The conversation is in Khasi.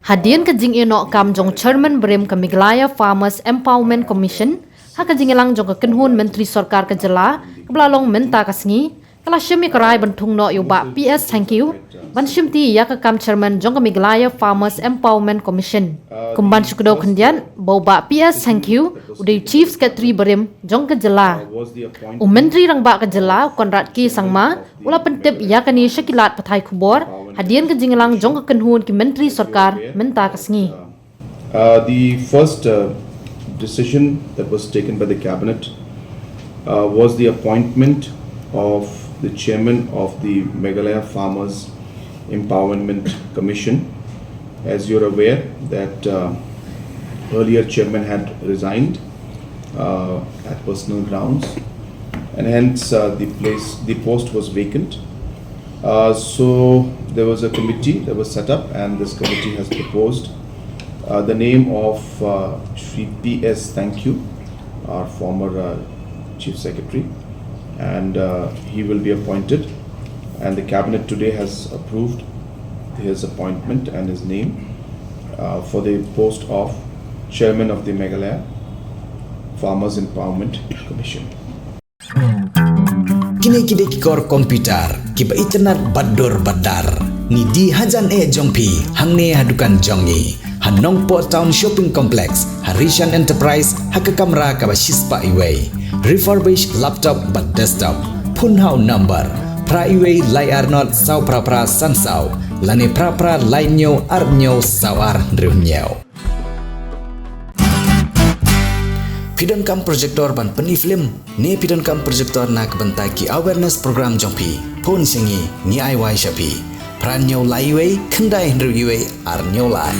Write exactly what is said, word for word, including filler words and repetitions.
Hadien ka jingïehnoh kam jong Chairman barim ka Meghalaya Farmers Empowerment Commission ha ka jingïalang jong ka kynhun Myntri Sorkar ka jylla kaba la long mynta ka sngi, ka la shim ïa ka rai ban thung noh ïa u Bah P S Thangkhiew ban shimti ïa ka kam Chairman jong ka Meghalaya Farmers Empowerment Commission. Kum ban shu kdew khyndiat ba u Bah P S Thangkhiew u dei u Chief Secretary barim jong ka jylla. U Myntri Rangbah ka jylla u Conrad K Sangma u la pyntip ïa kane sha ki lad pathai khubor hadien ka jingïalang jong ka kynhun ki Myntri Sorkar mynta ka sngi. Uh, the first uh, decision that was taken by the cabinet uh, was the appointment of the chairman of the Meghalaya Farmers Empowerment Commission. As you're aware that uh, earlier chairman had resigned uh, at personal grounds, and hence uh, the place, the post was vacant. Uh, so there was a committee that was set up, and this committee has proposed uh, the name of uh, Shri P S Thangkhiew, our former uh, chief secretary, and uh, he will be appointed. And the cabinet today has approved his appointment and his name uh, for the post of chairman of the Meghalaya Farmers Empowerment Commission. Kine ki dei ki kor komputar kiba itynnad bad dur bad dar. Ngi die hajan eh jong phi hangne ha dukan jong ngi ha Nongpoh Town Shopping Complex, ha Rishan Enterprise, ha ka kamra kaba shispah iwei. Refurbished laptop bad desktop. Phone ha u number phra iwei lai ar not saw phra phra san saw lane phra phra lai hynñiew ar hynñiew saw ar hynriew hynñiew. Phi donkam projector ban pyni film ne phi donkam projector na ka bynta ki awareness program jong phi? Phone sha ngi, ngi ai wai sha phi. Phra hynñiew lai iwei khyndai hynriew iwei ar hynñiew lai.